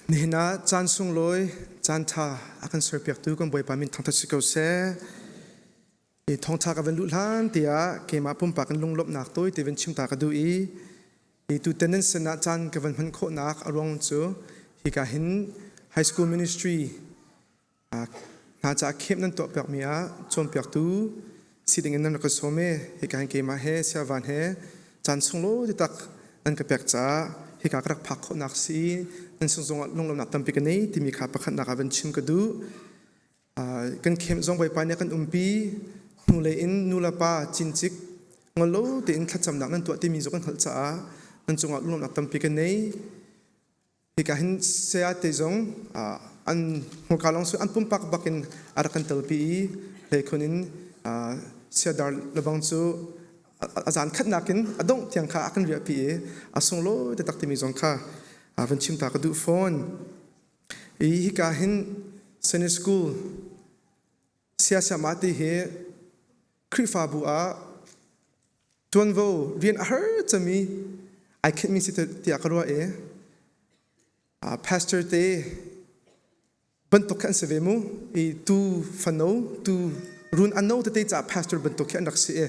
Nihin ah caan sunglawi, caan ṭha a kan serpiaktu kan Bawipa min thangṭhat si ko seh. I thawngṭha ka van luh hlan tiah keimah pumpak in lunglawmhnak tawi te van chim ta ka duh i hi tutan nan sin ah caan ka van hman khawhnak a ruang cu hika hin high school ministry Hna caah camp nan tuahpiakmi ah cawnpiaktu si dingin nan rak ka sawm i hika hin keimah he Siavan he caan sunglawi tak nan ka pek caah hika ka rak phak khawhnak si nan sung zongah lunglawmhnak tampi ka nei timi kha pakhatnak ah van chim ka duh. Kan camp zong Bawipa nih a kan umpi hnulei in nu le pa cincik ngol lo tein thlacamnak nan tuah timi zong kan hngalh caah nan cungah lunglawmhnak tampi ka nei. Hika hin sayate zong an hmurka lawng su an pumpak bakin a rak kan telpi i hleikhun in siadar lebang cu a zan khatnak in a dongh tiang kha a kan riahpi i a sunglawi taktak timi zong kha van chim ta ka duh fawn. I hika hin Sunday School siasiama ti hi Khrihfabu ah ṭuanvo rian a har cemi ai khenhmi si tiah ka ruah i pastor te bantuk khi an si ve mu i tu fano tu run ano tete caah pastor bantuk khi an rak si i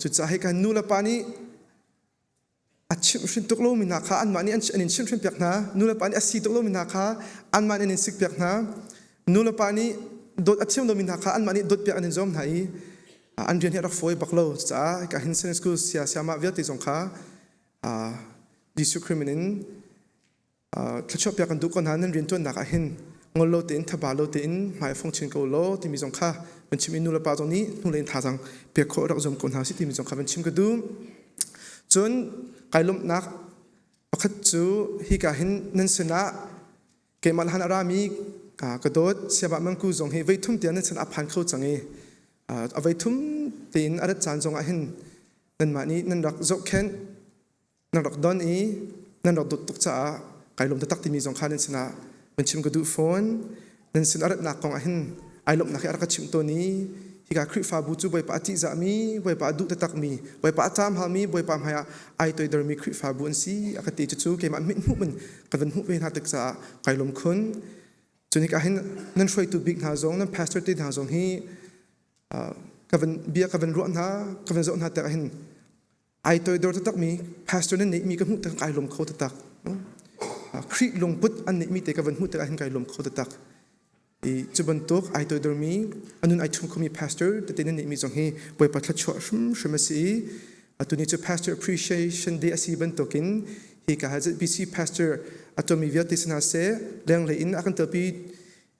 cucaah hika nu le pa nih a chimhhrin tuk lomi hna kha anmah nih an in chimhhrin piak hna nulepa nih a si tuk lomi hna kha anmah nih an in sik piak hna nulepa nih dawt a thiam lomi hna kha anmah nih dawt piak an in zuam hna i an rian hi a rak fawi bak lo caah ka hin Sunday school sia siamah vialte zong kha Jesuh Khrih min in thluachuah piak kan duh ko hna nan riantuannak ah hin ngol lo tein thaba lo tein hmai fong chin ko law timi zong kha van chim i nu le pa zong nih hnulei in thazaang pek khawh rak zuam ko hna si timi zong kha van chim ka duh cun kai lawmhnak pakhat cu hika hin nan sinah keimah han a rami ka dawt siabah mangku zong hi voi thum tiang nan sin a phan kho cang i a voi thum tein a rat caan zong ah hin nanmah nih nan rak zohkhenh nan rak don i nan rak dawt tuk caah kai lawm taktak timi zong kha nan sinah van chim ka duh fawn. Nan sin a ratnak kong ah hin ai lawmhnak hi a rak ka chimh tawn i hika Khrihfabu cu Bawipa a ṭihzahmi, Bawipa a duh taktakmi, Bawipa a caamhalmi, Bawipa hmaiah ai toidormi Khrihfabu an si a ka ti. Cucu keimah mithmuh in ka van hmuh ve hna tik caah kai lawm khun. Cun hika hin nan hruaitu bik hna zong, nan pastor te hna zong hi ka van bia ka van ruah hna, ka van zoh hna tikah hin ai toidor taktakmi pastor nan neihmi ka hmuh tikah kai lawm kho taktak. Khrih lungput an neihmi te ka van hmuh tikah hin kai lawm kho taktak. I cu bantuk ai toidormi anun ai chung khomi pastor tete nan neihmi zong hi Bawipa thluachuah hrimhrim a si i atu ni cu pastor appreciation day a si bantukin hi ka ZBC pastor a tuanmi vialte si hna seh lenglei in a kan telpi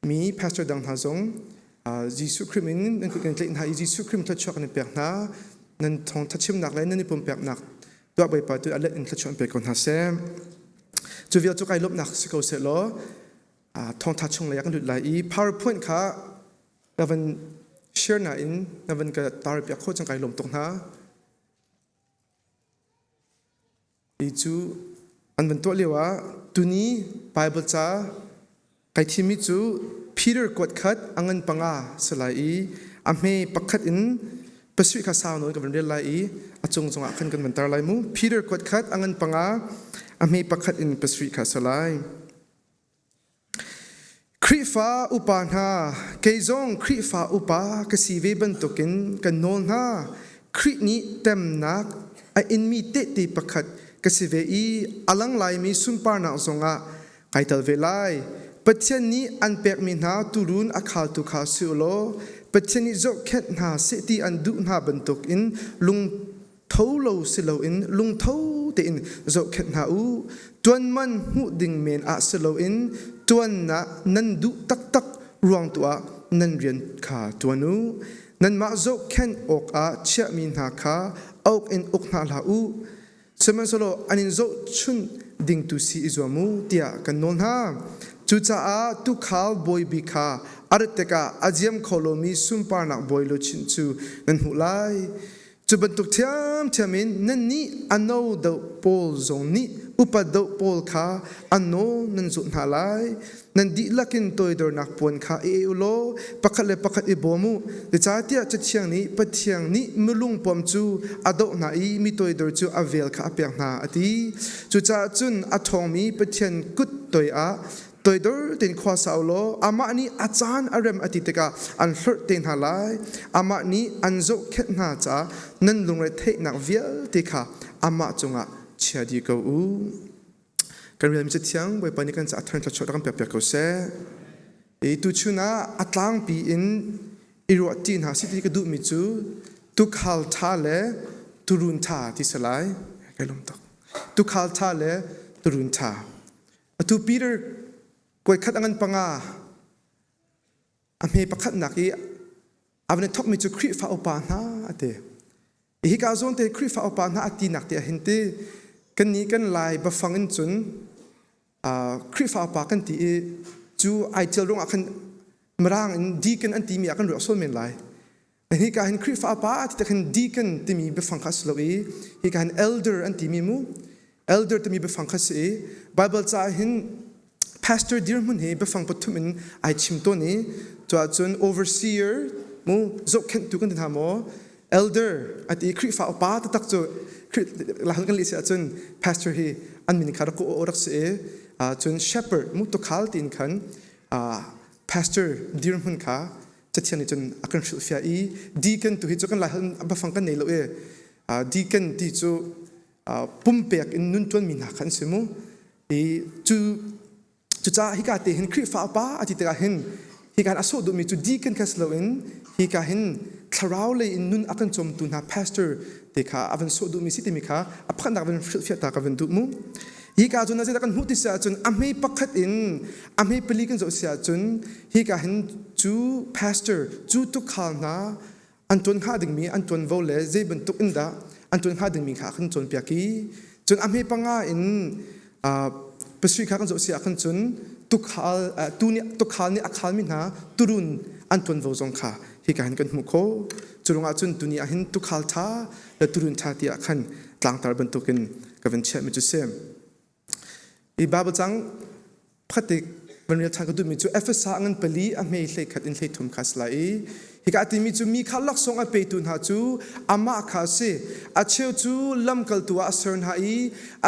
mi pastor dang hna zong Jesuh Khrih min nan kut kan tlaih hna i Jesuh Khrih thluachuah kan in pek hna nan thawngtha chimnak le nan i pumpeknak tuah Bawipa tu a let in thluachuah in pe ko hna seh cu vial cu kai lawmhnak si ko seh law thawngtha chung lei ah kan lut lai i PowerPoint kha ka van share na in na van ka tar piak khawh cang kai lawm tuk hna Hi cu an van tuah lio ah tuni Bible ca kai thimmi cu Peter kuat khat a ngan panga si lai i a hme pakhat in pasarih kha sau nawn ka van rel lai i a cung zongah khan kan van tar lai mu. Peter kuat khat a ngan panga a hme pakhat in pasarih kha si lai. Khrihfa upa hna, kei zong Khrihfa upa ka si ve bantukin kan nawl hna. Khrih nih temnak a inmi tehte pakhat ka si ve i a lang laimi sunparnak zongah kai tel ve lai. Pathian nih an pekmi hna tuurun a khaltu kha si u law Pathian nih zohkhenh hna seh ti an duh hna bantukin lung tho lo si loin lungtho tein zohkhenh hna u. Ṭuanman hmuh ding men ah si loin ṭuannak nan duh taktak ruang tu ah nan rian kha ṭuan u. Nanmah zohkhenh awkah chiahmi hna kha auk in uk hna hlah u. Sihmanhsehlaw an in zohchunh ding tu si i zuam u tiah kan nawl hna. Cucaah tuukhal bawi bik kha a rat tikah a ziam kho lomi sunparnak bawi luchin cu nan hmuh lai. Cu bantuk ṭhiamṭhiam in nannih a no deuh pawl zong nih upa deuh pawl kha a nawl nan zulh hna lai. Nan dihlak in toidornak puan kha i eh u law pakhat le pakhat i bawm u. Zeicahtiah Cathiang nih Pathian nih milungpuam cu a doh hna i mi toidor cu a vel kha a pek hna a ti. Cucaah cun a ṭhawngmi Pathian kut toiah toidor tein khua sa u law amah nih a caan a rem a ti tikah an hlorh te hna lai. Amah nih an zohkhenh hna caah nan lungretheihnak vialte kha amah cungah chia dih ko u. Kan relmi cathiang Bawipa nih kan caah thar thluachuah rak kan pekpiak ko seh. I tuchun ah a tlangpi in i ruahṭi hna sih ti ka duhmi cu tuukhal ṭha le tuurun ṭha ti si lai. Kai lawm tuk. Tuukhal ṭha le tuurun ṭha. Atu Peter kuaikhat a ngan panga a hme pakhatnak i a van i thawkmi cu Khrihfa upa hna a ti. Hika zawn te Khrihfa upa hna a tinak te ahhin ti kannih kan Lai biafang in cun Khrihfa upa kan ti i cu ai ṭial ruangah khan Mirang in deacon an timi ah kan ruah sual men lai. Hika hin Khrihfa upa ti tak hin deacon timi biafang kha a si lo i hika hin elder an timi mu elder timi biafang kha si i Bible caah hin pastor dirhmun hi biafang pathum in ai chim tawn i cuah cun overseer mu zohkhenhtu kan ti hna maw elder ati Khrihfa upa taktak cu lahal kan leh si ahcun pastor hi an min kha rak rak si i cun shepherd mu tukhal tiin khan pastor dirhmun kha Cathiang nih cun a kan hrilhfiah i deacon tu hi cu kan Laiholh biafang kan nei lo i deacon ti cu pumpek in nun ṭuanmi hna kha an si mu. I cu cucaah hika te hin Khrihfa upa a ti tikah hin hika hin a sawh duhmi cu deacon kha si loin hika hin thlarau lei in nun a kan cawmtu hna pastor te kha a van sawh duhmi si timi kha a pakhatnak van hrilhfiah ta ka van duh mu. Hika cun zeidah kan hmuh ti si ahcun a hmei pakhat in a hmei pali kan zoh si ahcun hika hin cu pastor cu tukhal hna an tuan hnga dingmi an tuanvo le zei bantuk in dah an tuan hnga dingmi kha kan cawnpiak i cun a hmei panga in pasui kha kan zoh si ahkhan cun tukhal tu nih tukhal nih a khalmi hna turun an tuanvo zong kha hika hin kan hmuh khawh. Cu ruangah cun tuni ah hin tukhal ṭha le turun ṭha tiah khan tlangtar bantukin ka van chiahmi cu si. Hi Bible cang pakhat te van rel ṭhan ka duhmi cu Efesa ngan pali a hmei hlei khat in hlei thum kha si lai i hika a timi cu mi kha laksawng a petu hna cu amah kha a si. A cheu cu lamkaltu ah a ser hna i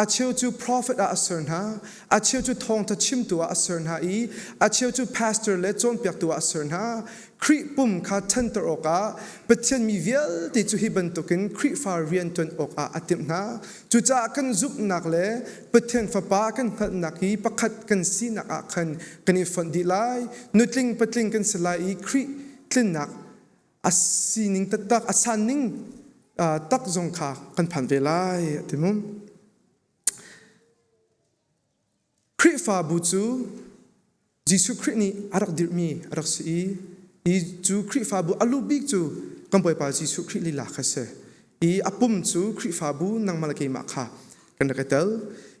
a cheu cu profet ah a ser hna, a cheu cu thawngṭha chimtu ah a ser hna i a cheu cu pastor le cawnpiaktu ah a ser hna. Khrih pum kha ṭhanter awkah Pathian mi vialte cu hi bantukin Khrihfa rian ṭuan awkah a timh hna. Cucaah kan zumhnak le Pathian Fapa kan hngalhnak hi pakhat kan sinak ah khan kan i fonh dih lai. Nutling patling kan si lai i Khrih tlinnak a sining taktak, a sanning tak zong kha kan phan ve lai, a ti mu. Khrihfabu cu Jesuh Khrih nih a rak dirhmi a rak si i i cu Khrihfabu a lu bik cu kan Bawipa Jesuh Khrih lila kha si. I a pum cu Khrihfabu nangmah le keimah kha kan rak i tel.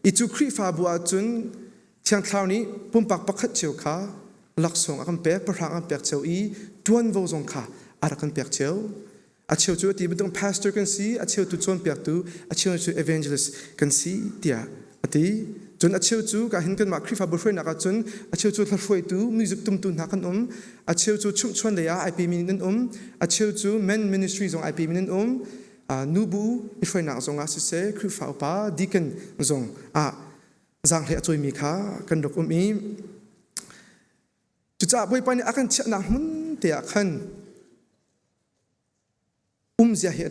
I cu Khrihfabu ah cun Thiang Thlarau nih pumpak pakhat cio kha laksawng a kan pek, pahrang a kan pek cio i ṭuanvo zong kha a rak kan pek cio. A cheu cu a ti bantuk pastor kan si, a cheu tu cawnpiaktu, a cheu cu evangelist kan si tiah a ti. Cun a cheu cu ka hin kanmah Khrihfabu hruainak ah cun a cheu cu hlahruaitu, music tumtu hna kan um, a cheu cu chumhchuan lei ah ai pemi nan um, a cheu cu men ministry zong ai pemi nan um, nubu i hruainak zong ah siseh, Khrihfa upa, deacon zong ah zaanghlei a cawimi kha kan rak um i cucaah Bawipa nih a kan chiahnak hmun te ah khan Umzia hi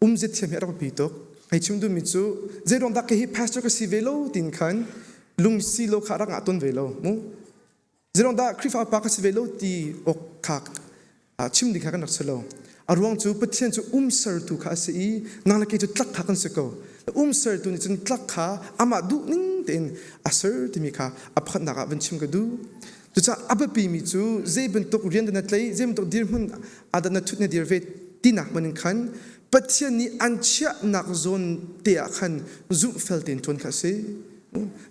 umzia thiam hi a rak biapi tuk. Hei chim duhmi cu zeiruang dah kei hi pastor ka si ve lo tiin khan lungsi lo kha rak ngah tawn ve lo mu. Zeiruang dah Khrihfa upa ka si ve lo ti awk kha chim ding kha kan rak si lo. A ruang cu Pathian cu umsertu kha a si i nang le kei cu tlak kha kan si ko. Umsertu nih cun tlak kha amah duh ning tein a ser timi kha a pakhatnak ah van chim ka duh. Cucaah a biapimi cu zei bantuk rian dah na tlaih, zei bantuk dirhmun ah dah na ṭhut na dir ve tinak hmanh in khan Pathian nih an chiahnak zawn te ah khan zumhfel tein ṭuan kha a si.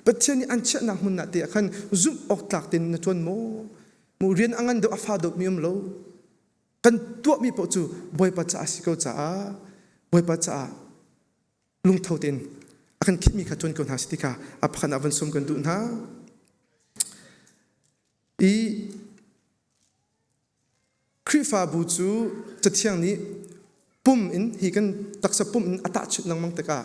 Pathian nih an chiahnak hmun ah te ah khan zumh awk tlak tein na ṭuan maw? Mu rian a ngan deuh a fa deuh mi um lo. Kan tuahmi paoh cu Bawipa caah a si ko caah. Bawipa caah lungtho tein a kan khitmi kha ṭuan ko hna si ti kha a pakhat ah van sum kan duh hna. I Khrihfabu cu Cathiang nih pum in hi kan taksa pum in a tahchunh lengmang tikah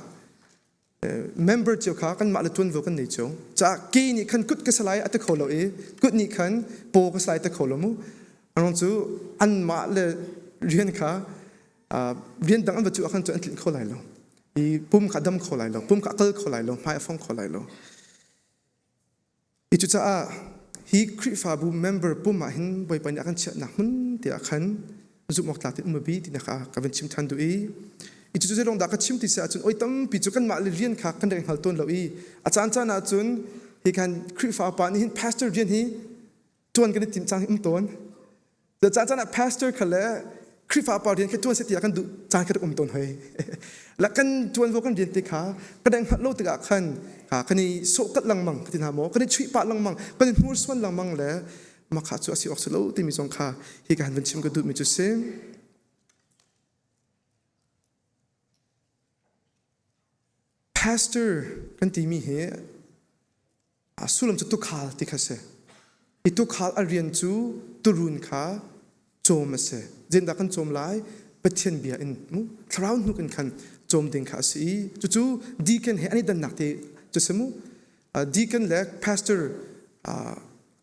member cio kha kanmah le ṭuanvo kan nei cio. Caah ke nih khan kut ka salai a ti kho lo i kut nih khan paw ka salai ti kho lo mu. Anong cu anmah le rian kha rian dang an va cu ahkhan cu an tlinh kho lai lo. I pum kha dam kho lai lo, pum kha a kal kho lai lo, hmai a fong kho lai lo. I cucaah hi Khrihfabu member pum ah hin Bawipa nih a kan chiahnak hmun te ah khan zumh awk tlak in um a bi tinak kha ka van chim ṭhan duh i i cucu zeilawng dah ka chim ti si ahcun oi tampi cu kanmah le rian kha kan rak i hngal tawn lo i a caan caan ahcun hi khan Khrihfa upa nih hin pastor rian hi ṭuan kan i timh caan hi um tawn. Caan caan ah pastor kha le Khrihfa pa rian kha ṭuan seh tiah kan duh caan kha rak um tawn hoi. La kan ṭuanvo kan rian te kha kan rak hngalh lo tikah khan kan i sawhkalh lengmang ka ti hna maw kan i chuih pah lengmang kan i hnursuan lengmang le mah kha cu a si awk si lo timi zong kha hi ka han van chim ka duhmi cu si. Pastor kan timi hi A sullam cu tuukhal ti kha a si. Hi tuukhal a rian cu tuurun kha cawm a si. Zeitindah kan cawm lai? Pathian bia in mu thlarau hnuk in khan cawm ding kha a si i cucu deacon he an i dannak te cu si mu. Deacon le pastor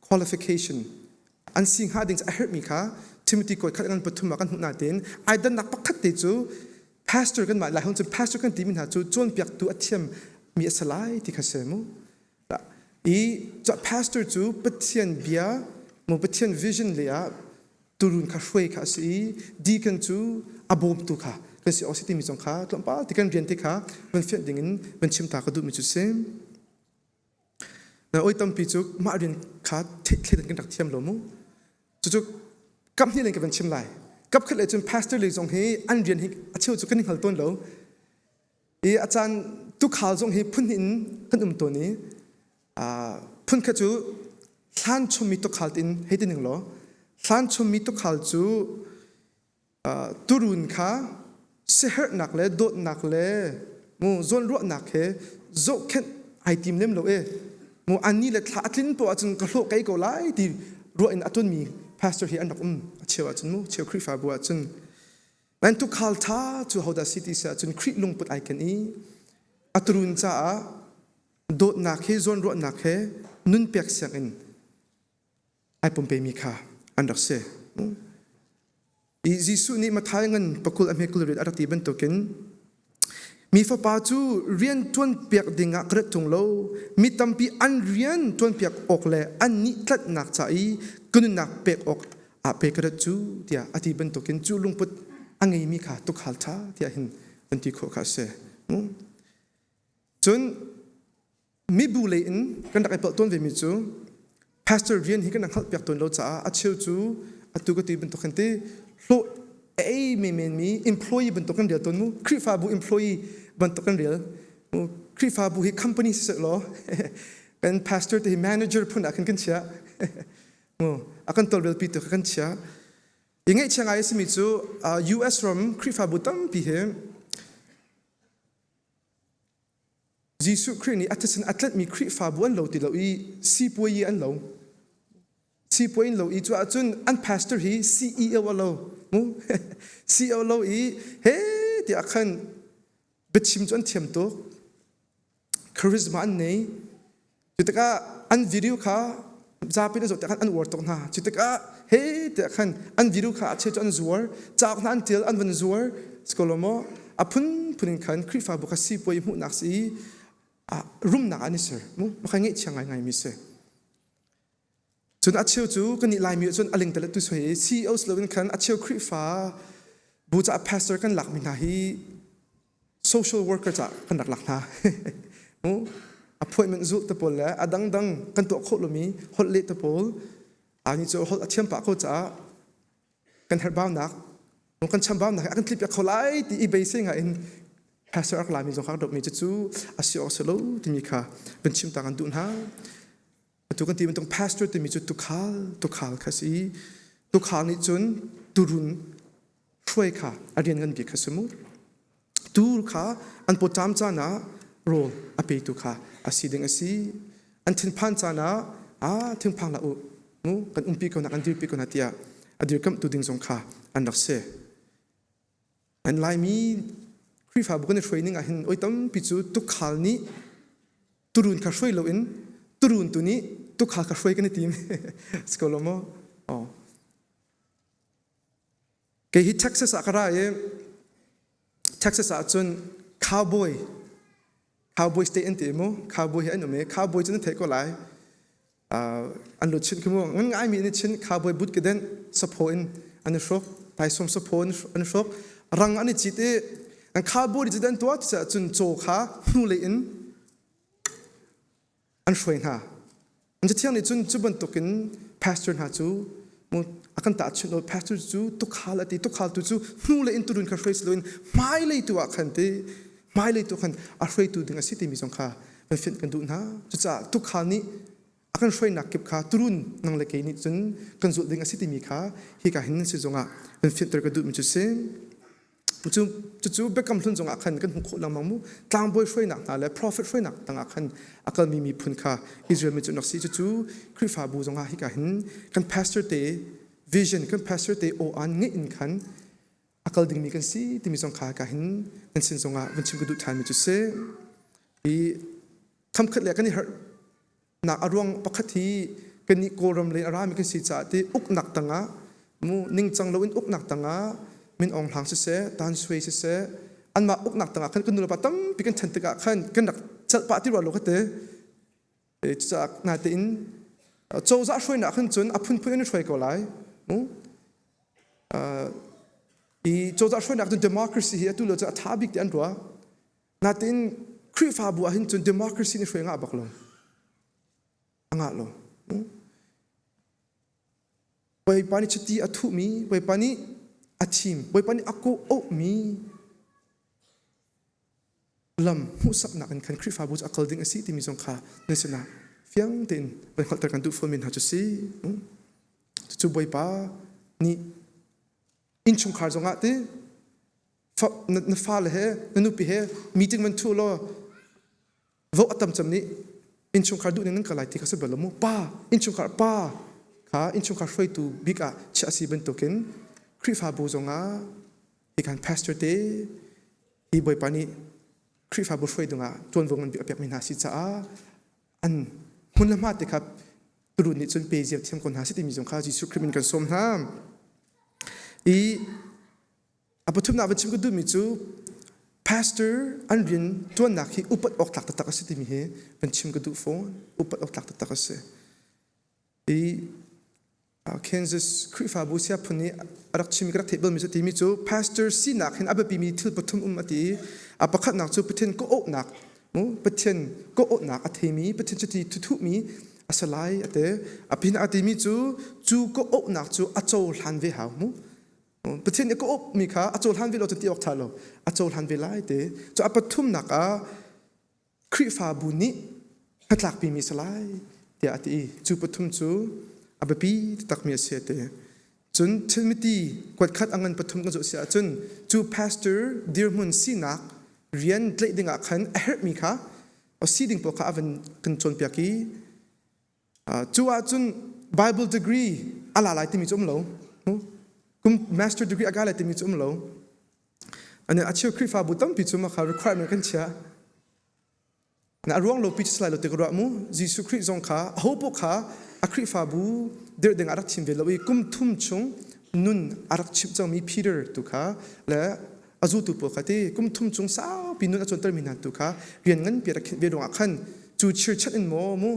qualification an si hnga ding cu a herhmi kha Timothy kawi khat ngan pathum ah kan hmuh nain ai dannak pakhat te cu pastor kan mah lai hong cun pastor kan timi hna cu cawnpiaktu a thiam mi a si lai ti kha si mu i pastor cu Pathian bia mu Pathian vision le ah turun kha hruai kha a si i deacon cu a bawmtu kha kan si awk si timi zong kha tlawmpal ti kan rian te kha van fianh ding in van chim ta ka duhmi cu si. Oi tampi cu mah rian kha thleidan kan rak thiam lo mu. Cucu kap hnih len ka van chim lai. Kap khat le cun pastor le zong hi an rian hi a cheu cu kan i hngal tawn lo. I a caan tukhal zong hi phun hnih in kan um tawn i phun khat cu hlan chommi tukhal tin hei ti ning law hlan chommi tukhal cu Turun kha siaherhnak le dawtnak le mu zawnruahnak he zohkhenh ai tim lem lo e. Mu ani le thla a tlin poah ahcun ka hlawh kei ko lai ti ruah in a tonmi pastor hi an rak um a cheu ahcun mu cheu Khrihfabu ahcun. Nan tukhal tha cu hodah si ti si ahcun Khrih lungput ai ken i a turun caah dawtnak he zawnruahnak he nun pek siangin ai pumpemi kha an rak si. I Jesuh nih Matthai ngan pakul a hmekul rian a rak ti bantukin mi fapa cu rian ṭuanpiak dingah ka rat ṭung lo mi tampi an rian ṭuanpiak awk le an nih tlanhnak ca i ka nunnak pek awk ah pe ka rat cu tiah a ti bantukin cu lungput a ngeimi kha tukhal ṭha tiah hin an ti khawh kha a si. Cun mibu lei in kan rak i palh tawn vemi cu pastor rian hi kan rak hngalhpiak tawn lo caah a cheu cu atu ka ti bantuk khan ti hlawh ei menmen mi employee bantuk kan rial tawn mu Khrihfabu employee bantuk kan rial mu Khrihfabu hi company si seh law kan pastor te hi manager phun ah khan kan chiah mu a kan tawlrelpi tu kha kan chiah i ngaihchia ngai a simi cu US ram Khrihfabu tampi hi Jesuh Khrih nih a thisen a tlanhmi Khrihfabu an lo ti lo i sipuai an lo. Sipuai in lo i cu ahcun an pastor hi CEO a lo. Mu CEO lo i he tiah khan biachim cu an thiam tuk. Charisma an nei. Cu tikah an video kha zapi na zoh tikah an uar tuk hna. Cu tikah he tiah khan an video kha a cheu cu an zuar, cauk hna an tial an van zuar. Sikolo a phunphun in khan Khrihfabu kha sipuai hmuhnak si i rumnak an i ser. Mu maka ngeihchia ngaingai mi si. Cun a cheu cu kan nih Laimi ah cun a lingtalet tu soi i CEO si loin khan a cheu Khrihfa bu caah pastor kan lakmi hna hi social worker caah kan rak lak hna. Mu appointment zulh te pawl le a dangdang kan tuah khawh lomi holh leh te pawl ani cu holh a thiam pah ko caah kan herhbaunak kan chambaunak a kan tlip kho lai ti i beisei nga in pastor ak lami zong kha dopmi cu a si awk si lo timi kha kan chim ta kan duh hna. Atu kan ti bantuk pastor timi cu tukhal tukhal kha si. Tukhal nih cun turun hruai kha a rian ngan bik kha si mu. Tuu kha an pawṭam caan ah rawl a petu kha a si ding a si. An thinphan caan ah ah thinphang hlah u, mu kan umpi ko hna, kan dirpi ko hna tiah a dirkamhtu ding zong kha an rak si. An Laimi Khrihfabu kan i hruai ning ah hin oi tampi cu tukhal nih turun kha hruai loin turun tu nih tukhal kha hruai kan i tim. Si ko lo maw? Oh. Kei hi Texas ah ka ra i Texas ah cun cowboy cowboy state an ti mu cowboy hi an um i cowboy cu nan theih ko lai an lut chin khi mu ngan ngaimi in chin cowboy boot ke den sapho in an i hruk taisawm sapho in an hruk rang an i cit i an cowboy cu an tuah ti cun caw kha hnulei in an hruai hna. An Cathiang nih cun cu bantukin pastor hna cu a kan tahchunh o pastor cu tukhal a ti tukhal tu cu hnulei in turun kha hruai si loin hmailei tu ah khan ti hmailei tu khan a hruaitu ding a si timi zong kha kan fianh kan duh hna. Cucaah tukhal nih a kan hruainak kip kha turun nang le kei nih cun kan zulh ding a si timi kha hika hin si zongah kan fianhter ka duhmi cu si. Cucu Biakam Hlun zongah khan kan hmuh khawh lengmang mu. Tlangbawi hruainak hna le prophet hruainak tangah khan a kalmi miphun kha Israel mi cu an rak si. Cucu Khrihfabu zongah hika hin kan pastor te vision, kan pastor te aw-an ngeih in khan a kal dingmi kan si timi zong kha hika hin nan sin zongah van chim ka duh ṭhanmi cu si. Hi khamkhat le kan i harh nak a ruang pakhat hi kannih Kawlram lei a rami kan si caah ti uknak tangah mu ningcang loin uknak tangah Min Aung Hlaing siseh Tan Sui siseh anmah uknak tangah khan kan nulepa tampi kan ṭhen tikah khan kan rak celh pah ti rua lo ka ti cucaah natein cozah hruainak khan cun a phunphun in hruai ko lai mu i cozah hruainak cun democracy hi atu lo cu a ṭha bik ti an ruah Natin Khrihfabu ah hin cun democracy nih hruai ngah bak lo. A ngah lo. Bawipa nih chiti a thuhmi, Bawipa nih a thim, Bawipa nih a kawh-auhmi lam hmuhsaknak in khan Khrihfabu cu a kal ding a si timi zong kha nan sinah fiang tein van hngalhter kan duh fawnmi hna cu si. Cucu Bawipa nih innchungkhar zongah ti na fale he na nupi he meeting van thu law vote a tam cem nih innchungkhar duh ning nan kal lai ti kha si bal lo mu pa innchungkhar pa kha innchungkhar hruaitu bik ah chiah a si bantukin Khrihfabu zongah hi kan pastor te hi Bawipa nih Khrihfabu hruai dingah ṭuanvo ngan bik a pekmi hna si caah an hmun le hma te kha turun nih cun pe ziam thiam ko hna si timi zong kha Jesuh Khrih min kan sawm hna i A pathumnak van chim ka duhmi cu pastor an rian ṭuannak hi upat awk tlak taktak a si timi hi van chim ka duh fawn. Upat awk tlak taktak a si. I Kansas Khrihfabu siaphun nih a rak chim ka rak theih balmi cu timi cu pastor sinak hin a biapimi thil pathum um a ti i a pakhatnak cu Pathian kawh-awhnak mu Pathian kawh-awhnak a theimi Pathian cuti thuthuhmi a si lai a ti. A pin a timi cu cu kawh-awhnak cu a cohlan ve hau mu. Pathian nih ka ukmi kha a cohlan ve lo cu ti awk ṭha lo a cohlan ve lai ti cu a pathumnak ah Khrihfabu nih hnatlakpimi si lai tiah a ti i cu pathum cu a biapi taktakmi a si a ti cun thilmiti kuatkhat a ngan pathum kan zoh si ahcun cu pastor dirhmun sinak rian tlaih dingah khan a herhmi kha a si ding pawl kha a van kan cawnpiak i Cu ahcun Bible degree a la lai timi cu um lo. Kum master degree a kai lai timi cu um lo. Ani a cheu Khrihfabu tampi cu mah kha requirement kan chia. Na a ruang lo pi cu lai lo ti ka ruah mu. Jesuh Khrih zong kha aho poh kha a Khrihfabu dirh ding ah rak thim ve lo i kum thum chung nun a rak chimh cangmi Peter tu kha le a zultu pawl kha ti kum thum chung saupi nun a cawntermi hna tu kha rian nganpi rak khinh ve ruangah khan cu chirchat in maw mu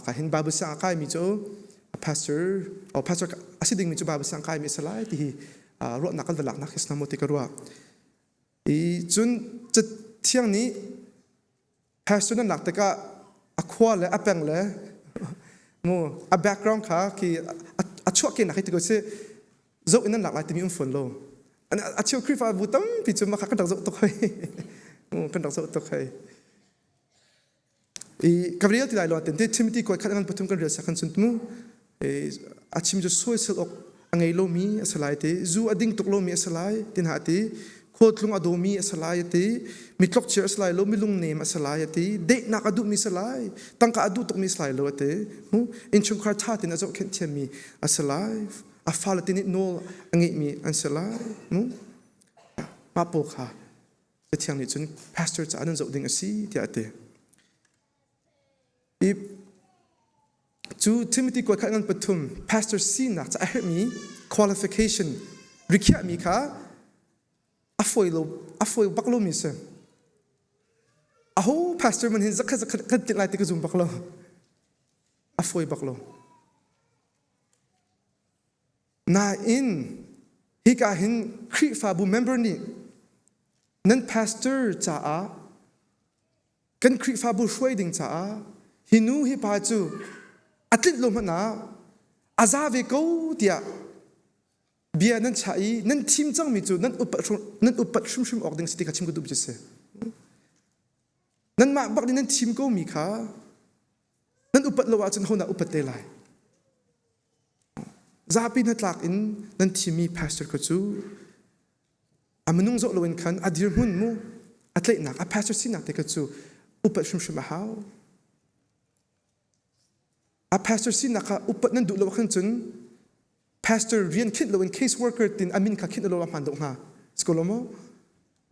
ka hin Bible siang a kaimi cu pastor o pastor a si dingmi cu Bible siang kaimi a si lai ti hi ruahnak kan va laknak hi sinamo ti ka ruah i cun cathiang nih pastor nan lak tikah a khua le a peng le mu a background kha khi a chuahkehnak hi ti ko si zoh in nan lak lai timi um fawn lo a cheu Khrihfabu tampi cu mah kha kan rak zoh tuk hoi kan rak zoh tuk hoi i ka rel ti lai lo ten te Timothy koi khat ngan pathum kan rel sa kan sun mu a chim cu soisel ok a ngei lomi a si lai te zu a ding tuk lomi a si lai tin ha ti. Khualtlung a dawmi a si lai a ti. Mi tlokciar a si lai lo, mi lungnem a si lai a ti. Dehnak a duhmi a si lai. Tangka a duh tukmi a si lai lo a ti. Innchungkhar ṭha tein a zohkhenh thiammi a si lai. A fale te nih nawl a ngeihmi an si lai. Mah pawl kha Cathiang nih cun pastor caah nan zoh ding a si tiah a ti. I cu Timothy kuat khat ngan pathum pastor sinak ca a herhmi qualification rikhiahmi kha a fawi lo a fawi bak lomi si. Aho pastor man hin zakhat zakhat kan tlinh lai ti ka zum bak lo. A fawi bak lo. Nain hika hin Khrihfabu member nih nan pastor caah kan Khrihfabu hruai ding caah hi nu hi pa cu a tlinh lo hmanh ah a za ve ko tiah bia nan chah i nan thim cangmi cu nan upat nan upat hrimhrim awk ding si ti kha chim ka duh cu si. Nanmah bak nih nan thim ko mi kha nan upat lo ahcun ho dah upat te lai? Zapi hnatlak in nan thimmi pastor kha cu a minung zoh loin khan a dirhmun mu a tlaihnak a pastor sinak te kha cu upat hrimhrim a hau. A pastor sinak kha upat nan duh lo ahkhan cun pastor rian khinh loin case worker tin a min kha khinh lo a hmaan deuh hnga. Si ko lo maw?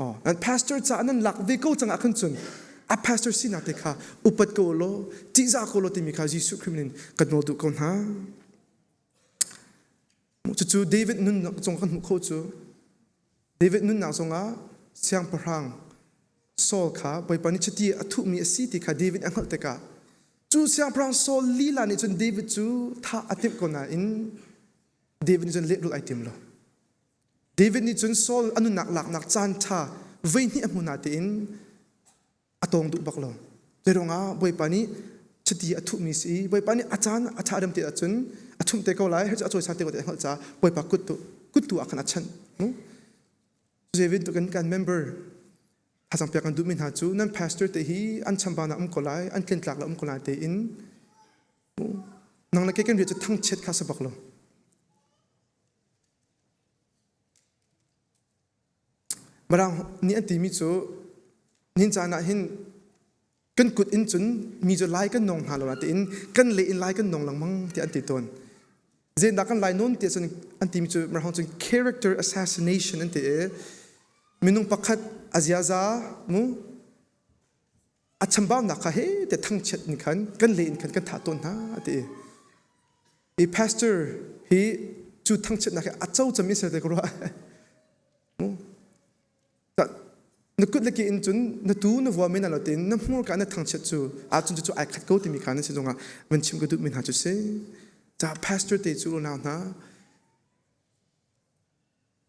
Oh, nan pastor caah nan lak ve ko cang ah khan cun a pastor sinak te kha upat ko law ṭihzah ko law timi kha Jesuh Khrih min in kan nawl duh ko hna. Cucu David nunnak zong kan hmuh kho cu David nunnak zongah siangpahrang Saul kha Bawipa nih chiti a thuhmi a si ti kha David a hngalh tikah cu siangpahrang Saul lila nih cun David cu thah a timh ko nain David nih cun lehrulh ai tim lo. David nih cun Saul a nunnak laknak caan ṭha voihnih a hmu natein a tawng duh bak lo. Zeiruangah Bawipa nih chiti a thuhmi si i Bawipa nih a caan a ṭha rem te ahcun a chumh te ko lai, a cawisan te ko ti a hngalh caah Bawipa kut tu kut tu ah khan a chanh. Zei bantukin kan member thazaang pek kan duhmi hna cu nan pastor te hi an chambaunak um ko lai, an tlintlak la um ko lai tein nang le kei kan rian cu thangchiat kha si bak lo. Mirang nih an timi cu nihin caan ah hin kan kut in cun mi cu lai kan nawng hna lo tiin kan le in lai kan nawng lengmang tiah an ti tawn. Zeidah kan lai nawn tiah cun an timi cu Mirang cun character assassination an ti i minung pakhat a ziaza mu a chambaunak kha he te thangchiat in khan kan le in khan kan thah tawn hna ti i pastor hi cu thangchiatnak hi a co cami ser te ka ruah na kut le ke in cun na tu na vua men lo tein na hmurka na thangchiat cu ahcun cu ai khat ko timi kha na si zongah van chim ka duh mi hna cu si ca pastor te cu unau hna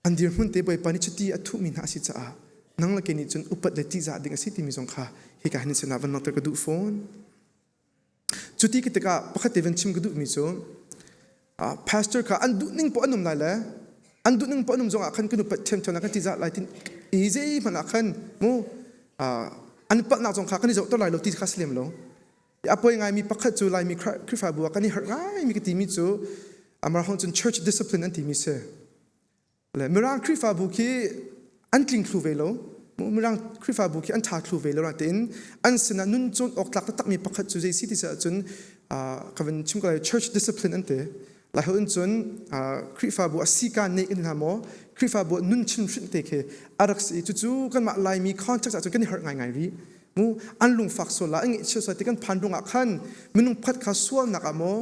An dirhmun te Bawipa nih chiti a thuhmi hna a si caah nang le kei nih cun upat le ṭihzah ding a si timi zong kha hika hin sinah van langhter ka duh fawn. Cu ti tikah pakhat te van chim ka duhmi cu pastor kha an duh ning poah an um lai le an duh ning poah an um zongah khan kan upat ṭhiamṭhiam lai kan ṭihzah lai tin i zeihmanh ah khan mu an palhnak zong kha kan i zohter lai lo ti kha si lem lo. A poi ngaimi pakhat cu Laimi Khrihfabu ah kan i harh ngaimi ka timi cu amah cun church discipline an timi si. Le Mirang Khrihfabu khi an tling thlu ve lo. Mirang Khrihfabu khi an ṭha thlu ve lo natein an sinah nun cawn awk tlak taktakmi pakhat cu zei si ti ahcun ka van chim ko lai church discipline an ti. Lai holh in cun Khrihfabu a sika ne in hna maw Khrihfabu nun chimhhrinh te khi a rak si i cucu kanmah Laimi context ahcun kan i harh ngaingai rih. Mu an lungfak sual la an ngaihchia sual ti kan phan rungah khan minung pakhat kha sualnak ah maw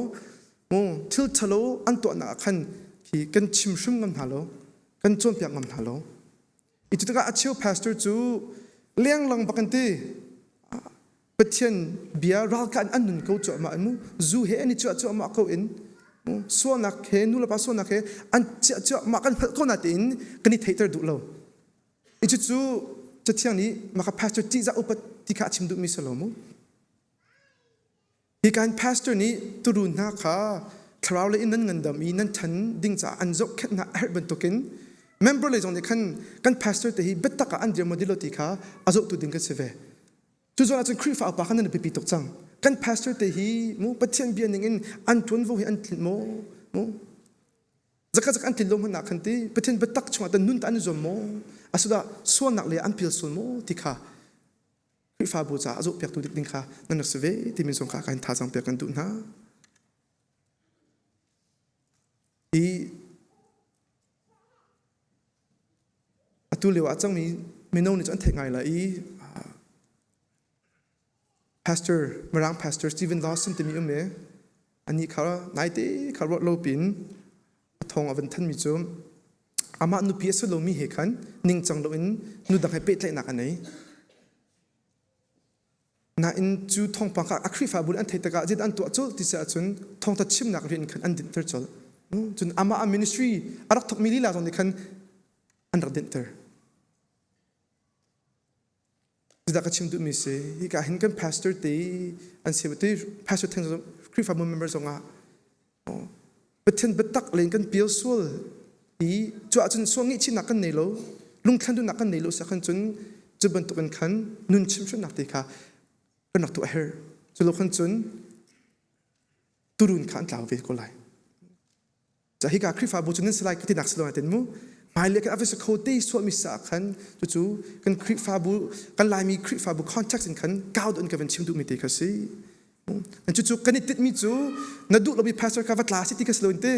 mu thil ṭhalo an tuahnak ah khan khi kan chim hrim ngam hna lo kan cawnpiak ngam hna lo i cu tikah a cheu pastor cu lenglang bak an ti Pathian bia ralkah in an nun ko cuahmah an mu zu he an i cuah cuahmah ko in sualnak he nulepa sualnak he an ciah cuahmah kan hngalh ko na tein kan i theihter duh lo I cucu Cathiang nih maka pastor ṭihzah upat ti kha a chim duhmi si lo mu. Hi kan pastor nih turun hna kha thlarau lei in nan ngandam i nan ṭhan ding caah an zohkhenh hna a herh bantukin member lei zong nih khan kan pastor te hi biatak ah an dir maw dir lo ti kha a zohtu ding kan si ve. Cu zawn ahcun Khrihfa upa kha nan biapi tuk cang. Kan pastor te hi mu Pathian bia ning in an ṭuanvo hi an tlinh maw? Mu Zakhat zak an tlin lo hmanh ah khan ti Pathian biatak chungah tan nun ta an i zuam maw? Asudah sualnak le an pial sual maw ti kha Khrihfabu caah a zohpiaktu dik ding kha nan rak si ve timi zong kha kan thazaang pek kan duh hna. I atu lio ah cangmi mino nih cu an theih ngai lai i Pastor Mirang Pastor Stephen Lawson timi um i anih kha naite kha ruah lo pin a thawng a van thanmi cu amah nupi a si lomi he khan ningcang loin nu dang he pehtlaihnak a nei. Nain cu thawngpang kha a Khrihfabu nih an theih tikah zeidah an tuah colh ti si ahcun thawngtha chimnak rian khan an dinhter colh. Cun amah a ministry a rak thawkmi lila zong nih khan an rak dinhter. Zeidah ka chim duhmi si hika hin kan pastor te an si te pastor theng Khrihfabu member zongah Pathian biatak len kan pial sual i cu ahcun sual ngaihchihnak kan nei lo lungthlen duhnak kan nei lo sia khan cun cu bantukin khan nun chimhhrinnak te kha kan rak tuah her cu lo khan cun turun kha an tlau ve ko lai. Ca hika Khrihfabu cu nan si lai ka tinak si lo nain mu hmailei kan a kho te suahmi sa khan cucu kan Khrihfabu kan Laimi Khrihfabu context in khan kau in ka van chim duhmi te kha si. Cucu kan i titmi cu na duh lomi pastor kha va tla si ti kha si lo in te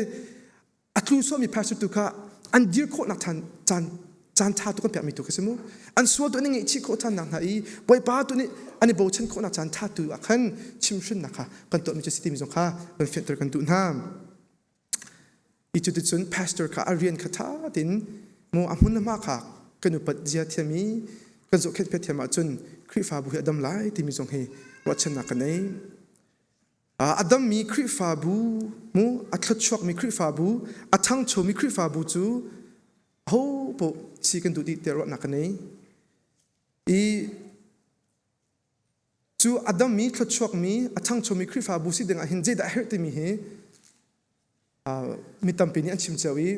a tlu suahmi pastor tu kha an dir khawhnak caan caan caan ṭha tu kan pekmi tu kha si mu. An sual tu an i ngaihchih khawh ṭhan nak hna i Bawipa tu nih an i bochan khawhnak caan ṭha tu ah khan chimhrinnak kha kan tuahmi cu si timi zong kha kan fianter kan duh hna. I cuticun pastor kha a rian kha ṭha tein mu a hmun le hma kha kan upat zia thiam i kan zohkhenh phet thiam ahcun Khrihfabu hi a dam lai timi zong hi ruahchannak ka nei. A dammi Khrihfabu mu a thluachuakmi Khrihfabu a ṭhangchomi Khrihfabu cu ho paoh si kan duh dih tiah ruahnak ka nei. I Cu a dammi thluachuakmi a ṭhangchomi Khrihfabu si ding ah hin zeidah a herh timi hi mi tampi nih an chim cio i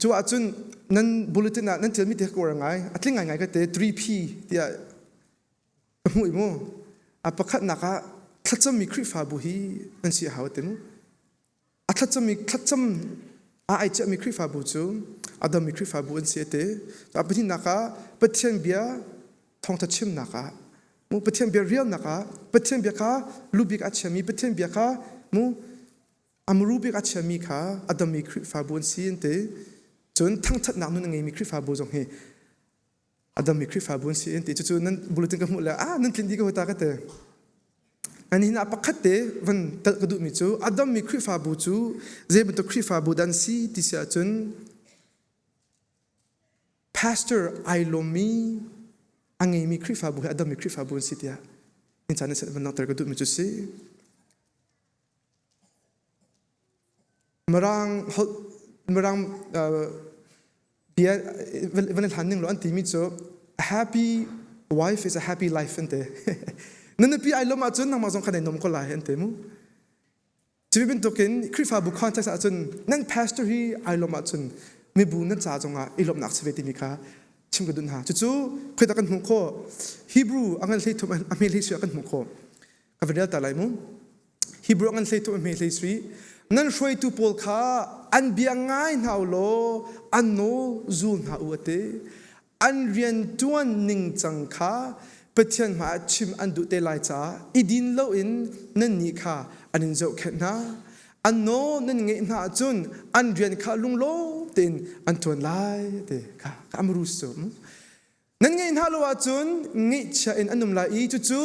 cu ahcun nan bulletin ah nan ṭialmi te ka uar ngai a tling ngaingai ka te 3P tiah ka hmuh i mu a pakhatnak ah thlacammi Khrihfabu hi nan si a hau te mu A thlacammi thlacam a ai ciahmi Khrihfabu cu a dammi Khrihfabu an si a ti. A pahnihnak ah Pathian bia thawngtha chimnak ah mu Pathian bia rialnak ah Pathian bia kha lubik a chiami Pathian bia kha mu amru bik a chiami kha a dammi Khrihfabu an si an ti. Cun thangthatnak nun a ngeimi Khrihfabu zong hi a dammi Khrihfabu an si an ti. Cucu nan bulletin ka hmuh le ah nan tlin dih ko ta ka ti. An hin ah pakhat te van telh ka duhmi cu a dammi Khrihfabu cu zei bantuk Khrihfabu dan si ti si ahcun pastor ai lawmmi a ngeimi Khrihfabu hi a dammi Khrihfabu an si tiah in caan in van langhter ka duhmi cu si. Mirang holh Mirang bia van i hlan ning law an timi cu a happy wife is a happy life an ti. Na nupi ai lawm ahcun nangmah zong kha nai nuam ko lai an ti mu. Cu bantukin Khrihfabu context ahcun nan pastor hi ai lawm ahcun mibu nan ca zongah i lawmhnak si ve timi kha chim ka duh hna. Cucu khoidah kan hmuh khawh? Hebrew a ngan hlei thum a hme hlei sui ah kan hmuh khawh. Ka va rel ta lai mu. Hebrew ngan hlei thum hme hlei sui. Nan hruaitu pawl kha an bia ngai hna u law an nawl zul hna u a ti. An rian ṭuan ningcang kha Pathian hmaiah chim an duh te lai caah i din loin nannih kha an in zohkhenh hna. An nawl nan ngeih hna ahcun an rian kha lunglawm tein an ṭuan lai ti kha ka amru cu. Nan ngeih hna lo ahcun ngeihchia in an um lai i cucu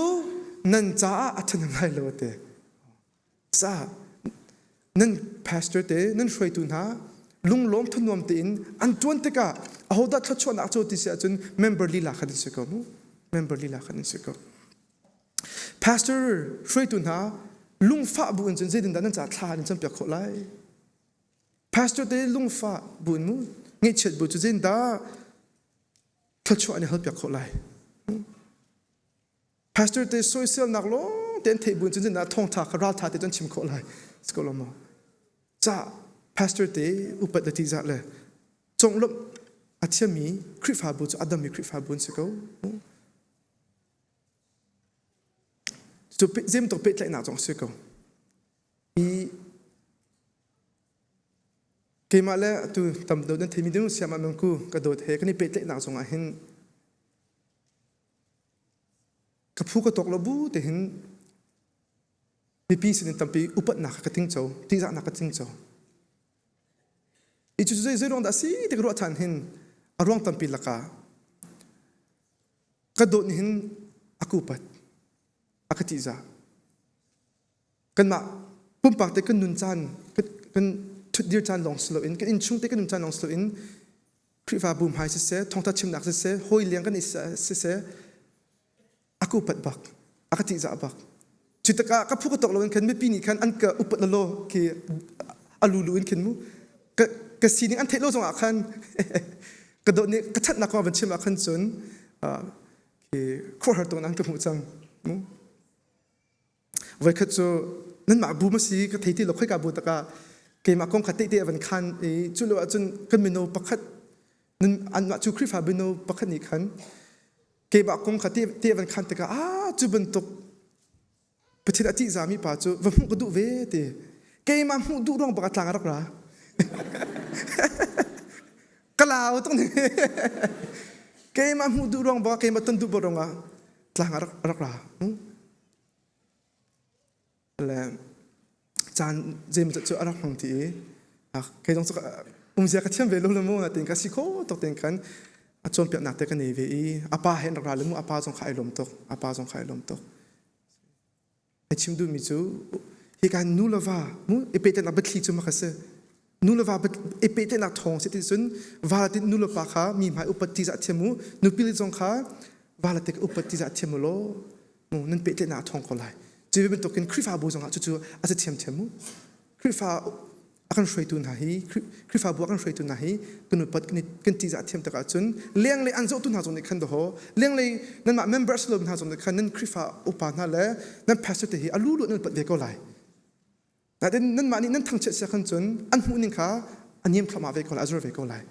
nan caah a ṭhahnem lai lo a ti. Ca nan pastor te nan hruaitu hna lunglawm thanuam tein an ṭuan tikah ahodah thluachuahnak a caw ti si ahcun member lila khan an si ko mu. Member lila khan an si ko. Pastor hruaitu hna lungfah bu in cun zeitindah nan caah thla an campiak khawh lai? Pastor te lungfah bu in mu ngaihchiat bu cu zeitindah thluachuah an i halpiak khawh lai. Pastor te soiselnak lawng te an theih buin cun zinah thawngtha kha raltha te cun chim khawh lai. Si ko lo maw? Ca pastor te upat le tihzah le conglawmh a thiammi Khrihfabu cu a dammi Khrihfabu an si ko. Cu zemtuk pehtlaihnak zong si ko. I Keimah le atu tam deuh nan theimi ding siam ah mangku ka dawt he kan i pehtlaihnak zongah hin ka phu ka tawk lo bu te hin mipi sinin tampi upatnak ka tingco, tihzahnak ka tingco. I cu zei zei ruang dah si ti ka ruah ṭhan hin a ruang tampi lakah ka dawt nih hin a ka upat, a ka tihzah. Kanmah pumpak te kan nun caan, kan ṭhutdir caan lawng si loin, kan innchung te kan nun caan lawng si loin Khrihfabu hmai siseh, thawngṭha chimnak siseh, hawi leng kan i siseh, a ka upat bak a ka ṭihzah bak cu tikah ka phu ka tawk loin khan mipi nih khan an ka upat law khi a lulu in khin mu ka ka sining an theih lo zongah khan ka dawt nih ka ṭhatnak kong van chim ah khan cun khi khuahar tuk an ka hmuh cang mu voikhat cu nanmah bu ma si ka thei ti lo khoika bu takah keimah kong kha tehte a van khan i cu lo ahcun kan mino pakhat nan anmah cu Khrihfa mino pakhat nih khan keimah kong kha te van khan tikah ah cu bantuk Pathian a ṭihzami pa cu va hmuh ka duh ve ti keimah hmuh duh ruang bak a tlang a rak ra ka lau tuk ni keimah hmuh duh ruang bak keimah ton duh ruang ah tlang a rak ra Le caan zeimawzat cu a rak hmang ti i kei zong cu umzia ka thiam ve lo le mu natin ka si kho tuk ten khan a cawnpiaknak te ka nei ve i a pa he an rak ra le mu a pa zong kha ai lawm tuk a pa zong kha ai lawm tuk. A chim duhmi cu hika nu le va mu i pehtlaihnak biathli cu mak a si. Nu le va i pehtlaihnak thawng si ti cun va le nu le pa kha mi hmai upat ti zah thiam u nupi le zong kha va le te upat ti zah thiam u law mu nan pehtlaihnak a thawng ko lai. Cu bantukin Khrihfabu zongah cucu a si thiamthiam mu. Khrihfa a kan hruaitu hna hi Khrihfabu a kan hruaitu hna hi kan upat kan ṭihzah thiam tak ahcun lenglei an zohtu hna zong nih khan dahaw lenglei nanmah members lo hna zong nih khan nan Khrihfa upa hna le nan pastor te hi a lu lu nan upat ve ko lai. Nain nanmah nih nan thangchiat sia khan cun an hmuh ning kha a niam thluahmah ve ko lai, a zor ve ko lai.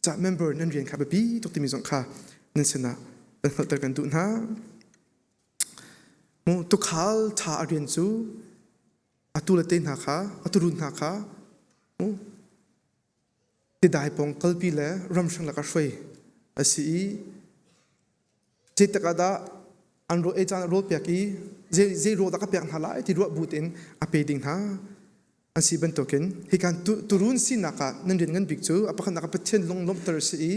Ca member nan rian kha biapi tuk timi zong kha nan sinah kan hngalhter kan duh hna. Mu tukhal ṭha a rian cu atu le te hna kha a turun hna kha tidai pawng kalpi le ramhrang lak ah hruai a si i zeitik ah dah an rawl ei caan ah rawl pek i zei zei rawl dah ka pek hna lai ti ruah bu tein a pe ding hna an si bantukin hi kan turun sinak ah nan rian ngan bik cu a pakhatnak ah Pathian lunglawmhter a si i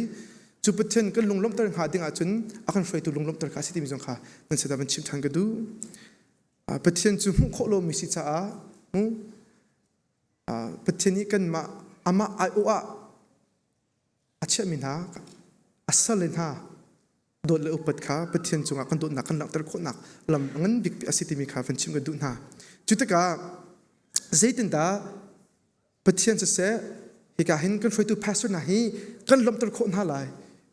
cu Pathian kan lunglawmhter hnga ding ahcun a kan hruaitu lunglawmhter kha a si timi zong kha nan sinah van chim ṭhan ka duh. Pathian cu hmuh khawh lomi si caah Pathian nih kanmah amah aiawh ah a chiahmi hna a salle hna dawt le upat kha Pathian cungah kan dawtnak kan langhter khawhnak lam ngan bik a si timi kha van chim kan duh hna. Cu tikah zeitindah Pathian siseh hika hin kan hruaitu pastor hna hi kan lawmhter khawh hna lai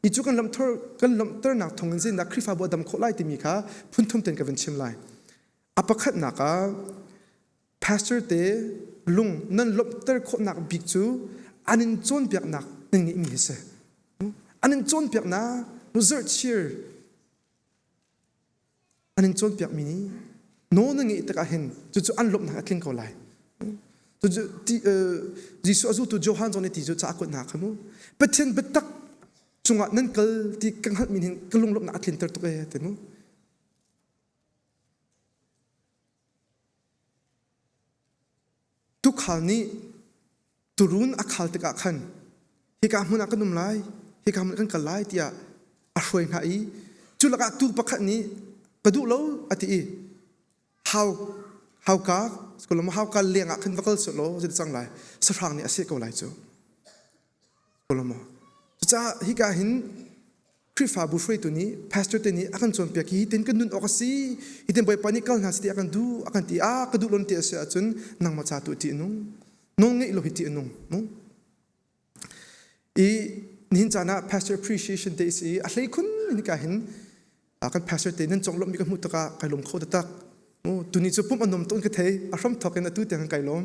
i cu kan lawmhter kan lawmhternak thawng in zeitindah Khrihfabu a dam khawh lai timi kha phunthum ten ka van chim lai. A pakhatnak ah pastor te lung nan lawmhter khawhnak bik cu an in cawnpiaknak nan ngeihmi hi si. An in cawnpiaknak zirhchir an in cawnpiakmi nih nawl na ngeih tikah hin cucu an lawmhnak a tling ko lai. Cucu Jesuh a zultu Johan zong nih ti cu ca a kuat hna kha mu. Pathian biatak cungah nan kal ti ka hngalhmi hin ka lunglawmhnak a tlinter tuk ee ti mu. Tuukhal nih tuurun a khal tikah khan hika hmun ah kan um lai, hika hmun ah kan kal lai tiah a hruai hna i cu lakah tuu pakhat nih ka duh lo a ti i hau hauka hauka leng ah khan va kal seh law zei cang lai sahrang nih a seh ko lai cu. Cucaah hika hin Khrihfabu hruaitu nih pastor te nih a kan cawnpiak hi tin kan nun awk a si hi tin Bawipa nih kal hna si ti a kan duh a kan ti a ka duh lon ti a si ahcun nangmah ca tu ti a nung nawl ngeih lo hi ti a nung mu i nihin caan ah pastor appreciation day si a hlei khun in ka hin kan pastor te nan conglawmh mi ka hmuh tikah kai lawm kho taktak mu tuni cu pumh a nuam tuk in ka thei a hram thawk in atu tiang kai lawm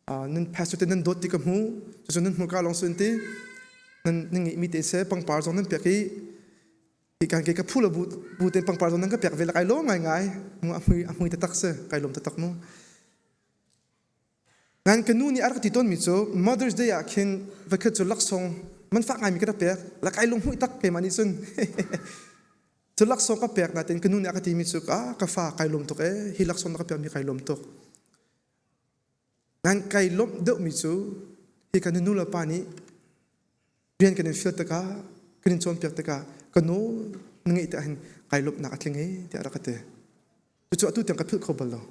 Nan pastor te nan dawt ti ka hmu cucu nan hmurka lawng sun ti nan nan ngeihmi te se pangpar zong nan pek i hi kan ke ka phu lo bu bu te pangpar zong nan ka pek ve la kai lawm ngai ngai mu a hmui a hmui taktak se kai lawm taktak mu. Ngan ka nu nih a rak ti tawnmi cu Mother's Day ah khin voikhat cu laksawng man fak ngaimi ka rak pek. Lakai lunghmuih tak keimah nih cun. Cu laksawng ka pek nain ka nu nih a ka timi cu ah ka fa kai lawm tuk ee hi laksawng na ka pekmi kai lawm tuk. Ngan kai lawmh deuhmi cu hi kan nu le pa nih rian kan in fial tikah kan in cawnpiak tikah ka nu na ngeih te ahhin kai lawmhnak a tling ee tiah a rak ka ti. Cucu atu tiang ka philh kho bal lo.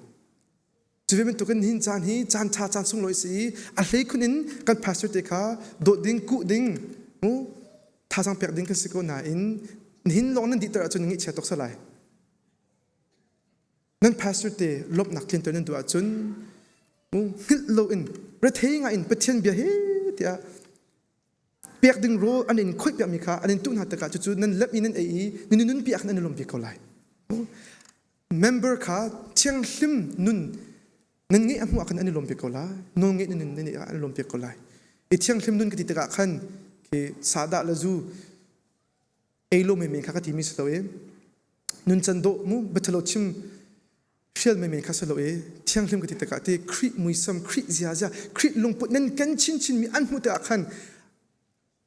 Cu ve bantukin hin caan hi caan ṭha caan sunglawi si i a hleikhun in kan pastor te kha dawt ding kuh ding mu thazaang pek ding kan si ko nain nihin lawng nan dihter ahcun ngaihchia tuk salai. Nan pastor te lawmhnak tlinter nan duh ahcun mu hngilh loin rethei ngai in Pathian bia he tiah pek ding rawl an in khoih piakmi kha an in tuh hna tikah cucu nan lep i nan ei i nan nunpi ah khan an i lawm bik ko lai. Member kha thianghlim nun nan ngeih a hmuh ah khan an i lawm bik ko lai. Nawl ngeih nan nun nan ngeih ah an i lawm bik ko lai. I thianghlim nun ka ti tikah khan khi sahdah le zu ei lo menmen kha ka timi si lo i nun can dawh mu biathalo chim hrial menmen kha si lo i thianghlim ka ti tikah ti Khrih muisam Khrih ziazia Khrih lungput nan ken chinchin mi an hmuh tikah khan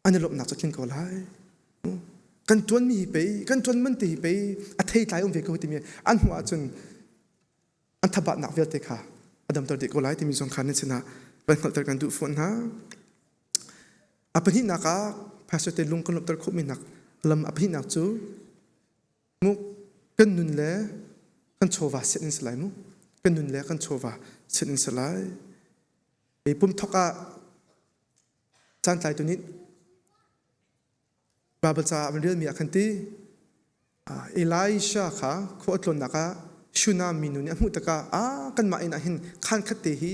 an i lawmhnak cu tling ko lai kan tuanmi hi pei kan tuan man te hi pei a thei tlai um ve ko timi an hmuh ahcun an thabatnak vialte kha a damter dih ko lai timi zong kha nan sinah van hngalhter kan duh fawn hna. A pahnihnak ah pastor te lung kan lawmhter khawhmi nak lam a pahnihnak cu mu kan nun le kan chawva set in si lai mu kan nun le kan chawva set in si lai. I pum thok ah caan tlaitu nih Baibal ca ah an relmi ah khan ti Elisha kha khua a tlawnnak ah Shunam minu nih a hmuh tikah ah kanmah inn ah hin khaan khat te hi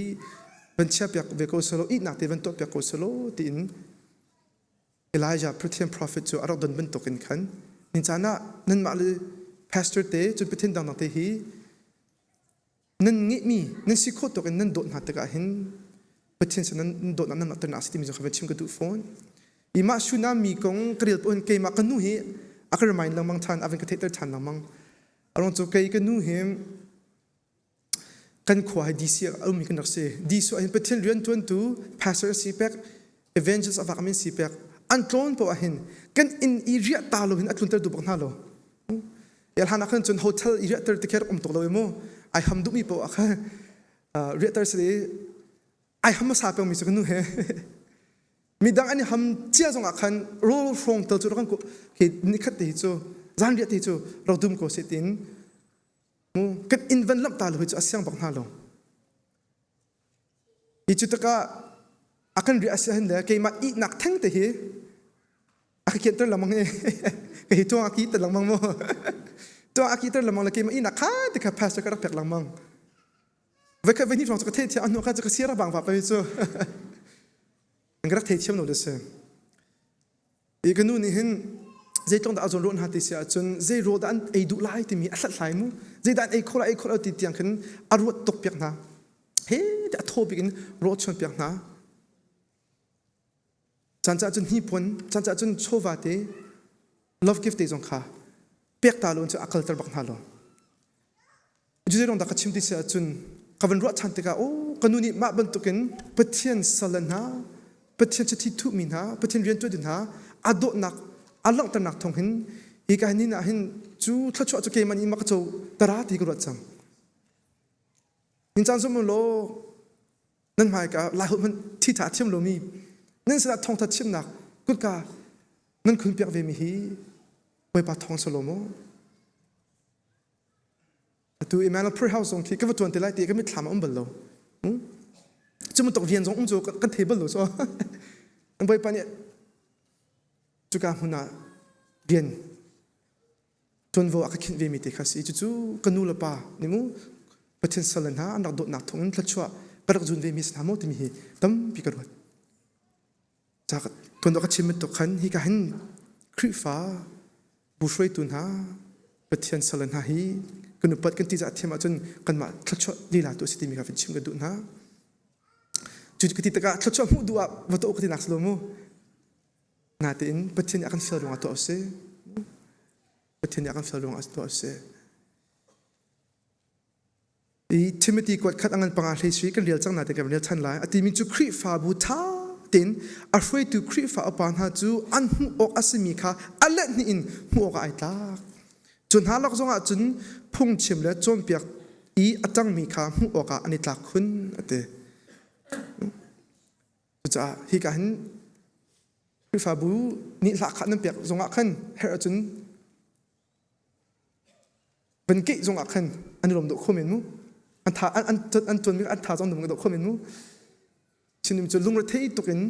van chiahpiak ve ko selaw ihnak te van tuahpiak ko selaw tiin Elijah Pathian prophet cu a rak don bantukin khan ni caan ah nanmah le pastor te cun Pathian dangdang te hi nan ngeihmi nan si khawh tawk in nan dawt hna tikah hin Pathian sin nan dawtnak nan langhternak a si timi zong kha van chim ka duh fawn. I mah Shunam mi kong ka rel paoh hin keimah ka nu hi a ka remind lengmang ṭhan, a van ka theihter ṭhan lengmang. A ruang cu kei ka nu hi kan khua hi DC a ummi kan rak si. DC ah hin Pathian rianṭuantu pastor an si pek, evangelist a vakmi an si pek. An tlawn paoh ah hin kan inn i riah ta lo hin a tlunter duh bak hna lo. Hlan ah khan cun hotel i riahter ti khi rak um tuk lo i mu ai ham duhmi paoh ah khan riahter si i ai ham hmasa pengmi cu ka nu he midang an i ham cia zong ah khan rawl hrawng tal cu rak kan khi nikhat te hi cu zan riah te cu rak dum ko seh tiin mu kan inn van lamh ta lo hi cu a siang bak hna lo hi cu takah a kan riah si hin le keimah ihnak theng te hi a ka kianter lengmang i ka hi tuang a ki ter lengmang mu tuang a ki ter lengmang le keimah ihnak kha ti kha pastor ka rak pek lengmang voikhat voi hnih hrawng cu ka theih thiam a hnu kha cu ka sira bang va pa cu ka rak thei thiam lo le si I ka nu nih hin zeitlung dah a zawn ruah hna ti si ahcun zei rawl dah an ei duh lai timi a hlathlai mu zeidah an ei kho lai ei kho lo ti tiang khin a ruat tuk piak hna he ti a thaw bik in ruah chuan piak hna caan cah cun hnipuan caan cah cun chawva te love gift te zong kha pek ta lo in cu a kalter bak hna lo Cu dah ka chim ti si ahcun ka van ruah ṭhan tikah aw ka nu nih mah bantukin Pathian sal hna Pathian chiti thuhmi hna Pathian rianṭuantu hna a dawtnak a langhternak thawng hin hi ka hin ah hin cu thluachuah cu keimah nih ma ka co tara ti ka ruat cang. Nin caan zum law nan hmaika Laiholh hmanh thi ṭha thiam lomi nan sinah thawngṭha chimnak kutka nan khun piak vemi hi Bawipa thawng si lo maw? Atu Emmanuel Prayer House zong khi ka va tuan te lai ti ka mitthlam a um bal lo. Cu bantuk rian zong um cu kan thei bal lo so. Bawipa nih cuka hmun ah rian tuanvo a ka khinh ve mi te kha si. Cucu ka nu le pa nih mu Pathian sal hna an rak dawtnak thawng in thluachuah ka rak zun ve mi si hna maw timi hi tampi ka ruat. Tuan ka chim bantuk khan hika hin Khrihfa bu hruaitu hna Pathian sal hna hi kan upat kan tihzah thiam ahcun kanmah thluachuah lila tu a si timi kha van chim ka duh hna. Cu ka ti tikah thluachuah hmuh duh ah va tuah ka ti nak si lo mu. Natein Pathian nih a kan fial ruangah tuah usih. Pathian nih a kan fial ruangah tuah usih. I Timothy kuat khat angan panga hlei sui kan rel cang na te kan rel than lai. A timi cu Khrihfabu tha tein a hruaitu Khrihfa upa hna cu an hmuh awk a simi kha a let hnih in hmuh awk ah ai tlak. Cu hna lak zongah cun phungchim le cawnpiak i a tangmi kha hmuh awkah an i tlak khun a ti. Cucaah hika hin Khrihfabu nih hlahkhah nan pek zongah khan herh ahcun van keih zongah khan an i lawm dawh kho men mu. An tha an an an tuanmi an tha zong dum dawh kho men mu. Chinim cu lungrethei tuk in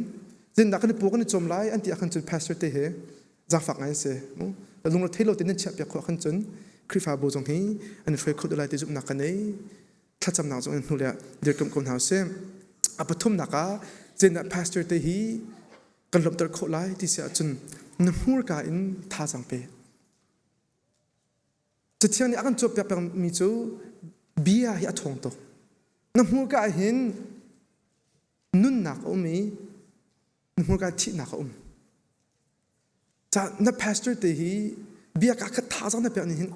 zindah kan i pu kan i cawm lai an ti ahkhan cun pastor te he zaangfak ngai an si. Lungrethei lo tein nan chiahpiak khawh ahkhan cun Khrihfabu zong hi an i hruai kho lai ti zumhnak ka nei. Thlacamnak zong in hnu le dirkamh ko hna usih. A pathumnak ah zindah pastor te hi kan lawmhter khawh lai ti si ahcun na hmurka in thazaang pe. Cathiang nih a kan cawnpiak pengmi cu bia hi a ṭhawng tuk. Na hmurka ah hin nunnak a um i na hmurka ah thihnak a um. Ca na pastor te hi bia ka khat thazaang na pek nih hin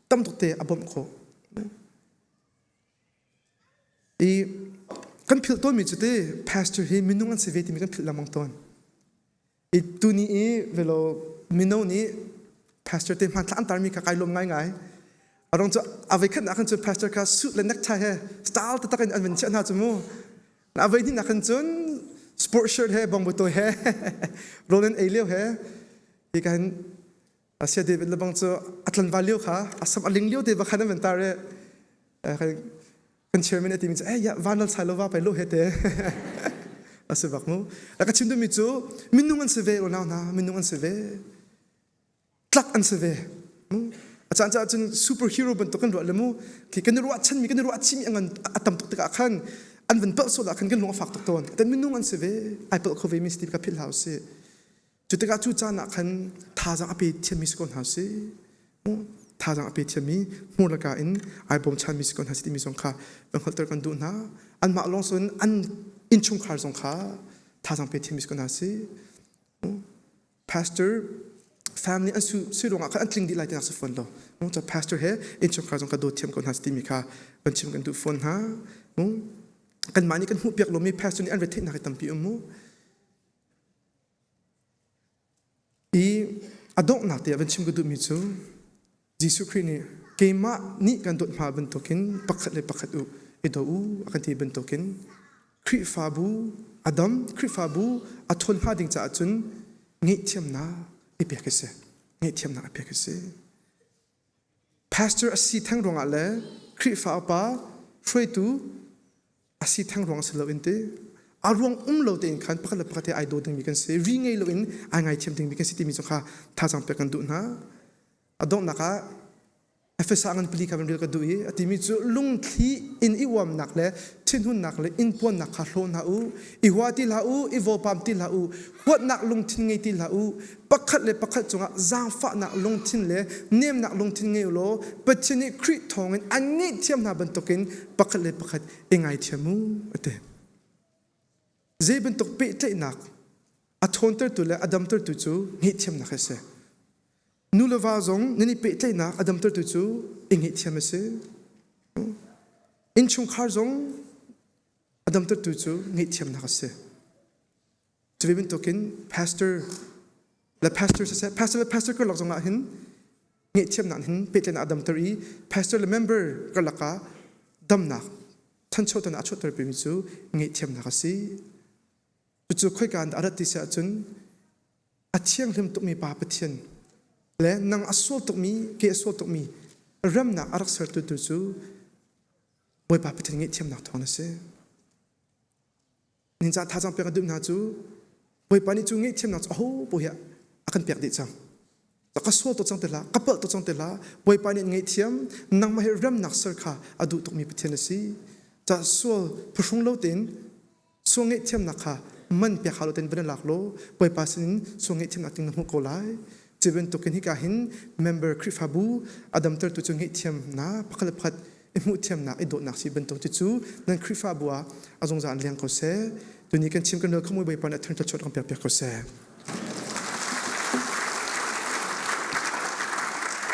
tam tuk te a bawmh khawh. I kan philh tawnmi cu te pastor hi minung an si ve timi kan philh lengmang tawn. I tuni i velo mino nih pastor te hmanthlak an tarmi kha kai lawm ngaingai. A rong cu a voi khat nak khan cun pastor kha suit le necktie he style taktak in an van chiah hna cu mu. A voi hnih nak khan cun sport shirt he bongbuto he rawl an ei lio he hi kan Asia David lebang cu a tlanval lio kha a sam a ling lio te bakhan an van tar i kan chairman a timi cu eh ya van lal sai lo va pai lo he te a si bak mu ka chim duhmi cu minung an si ve unau hna minung an si ve tlak an si ve a caan caah cun superhero bantuk kan ruah le mu khi kan i ruah chanmi kan i ruah chimi a ngan a tam tuk tikah khan an van palh sual ah khan kan lung a fak tuk tawn tan minung an si ve ai palh kho ve mi si ti ka philh hau si Cu tikah cu caan ah khan thazaang a pe thiammi si ko hna sih. Thazaang a pe thiammi hmur le ka in ai bawmchanmi si ko hna sih timi zong kha kan hngalhter kan duh hna. Anmah lawng cun an innchungkhar zong kha thazaang pe thiammi si ko hna sih. Pastor family an su si ruangah khan an tling dih lai tinak si fawn lo. Ca pastor he innchungkhar zong kha dawt thiam ko hna sih timi kha kan chim kan duh fawn hna. Kanmah nih kan hmuhpiak lomi pastor nih an retheihnak hi tampi um mu. I a donghnak te ah van chim ka duhmi cu Jesuh Khrih nih keimah nih kan dawt hma bantukin pakhat le pakhat u i daw u a kan ti bantukin Khrihfabu a dam Khrihfabu a ṭhawn hnga ding caah cun ngaihthiamnak i pek a si. Ngaihthiamnak i pek a si. Pastor a si theng ruangah le Khrihfa upa hruaitu a si theng ruang si loin ti a ruang um lo tein khan pakhat le pakhat he ai daw dingmi kan si ri ngei loin ai ngaithiam dingmi kan si timi cu kha thazaang pek kan duh hna a donghnak ah Efesa ngan pali kha van rel ka duh i a timi cu lungthli in i uamnak le thinhunnak le inpuannak kha hlaw hna u i hua ti hlah u i vawpam ti hlah u huatnak lungthin ngei ti hlah u pakhat le pakhat cungah zaangfahnak lungthin le nemnak lungthin ngei u law Pathian nih Khrih thawngin an ngaihthiam hna bantukin pakhat le pakhat i ngaithiam u a ti. Zei bantuk pehtlaihnak a ṭhawntertu le a damtertu cu ngaihthiamnak a si. Nu le va zong nan i pehtlaihnak a damtertu cu i ngaihthiam a si. Innchungkhar zong a damtertu cu ngaihthiamnak a si. Cu ve bantukin pastor le pastor siseh pastor le pastor karlak zongah hin ngaihthiamnak hin pehtlaihnak a damter i pastor le member karlak ah damnak thanchotan a chuahter pimi cu ngaihthiamnak a si. Cucu khoika in dah a rat ti si ahcun a thianghlim tukmi Pa Pathian le nang a sual tukmi ke a sual tukmi remnak a rak sertu tu cu Bawipa Pathian ngaihthiamnak thawng a si. Nin ca thazaang pek a duh hna cu Bawipa nih cu ngaihthiamnak cu aho paoh hi a kan pek dih cang. Ka sual tuk cang te hlah, ka palh tuk cang te hlah. Bawipa nih ngaihthiam, nangmah he remnak ser kha a duh tukmi Pathian a si. Ca sual phuhrung lo tein sual ngaihthiamnak kha man pek hau lo tein van i lak law Bawipa sinin sual ngaihthiamnak ting na hmuh ko lai. Cu bantukin hika hin member Khrihfabu a damtertu cu ngaihthiamnak pakhat le pakhat i hmuhthiamnak i dawtnak si bantuk ti cu nan Khrihfabu ah a zungzal in leng ko seh. Tuni kan chim kan rel kho mui Bawipa nih a thangṭhat chuah kan pek piak ko seh.